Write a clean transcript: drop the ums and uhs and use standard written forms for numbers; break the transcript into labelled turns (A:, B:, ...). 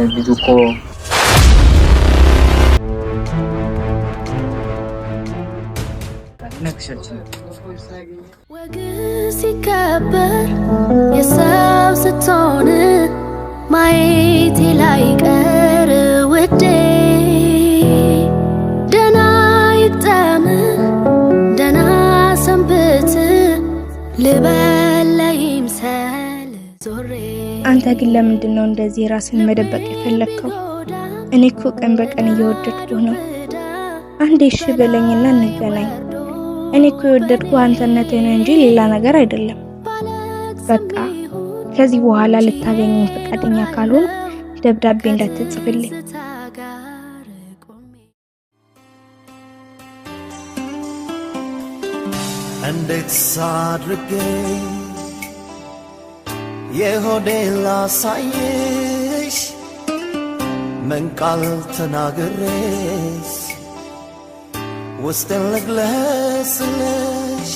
A: ልጁ እኮ
B: ወግ ሲከበር የሰው ስትሆን ማየቴ ላይቀር ውዴ፣ ደና ይግጠም ደና ሰንብት ልበል ለይምሰል ዞሬ።
C: አንተ ግን ለምንድን ነው እንደዚህ ራስን መደበቅ የፈለግከው? እኔ እኮ ቀን በቀን እየወደድኩህ ነው። አንዴ እሺ በለኝና እንገናኝ። እኔ እኮ የወደድኩህ አንተነትህን ነው እንጂ ሌላ ነገር አይደለም። በቃ ከዚህ በኋላ ልታገኘኝ ፈቃደኛ ካልሆንክ ደብዳቤ እንዳትጽፍልኝ።
D: እንዴት አድርጌ የሆዴን ላሳይሽ? ምን ቃል ተናግሬስ ውስጤን ልግለጽልሽ?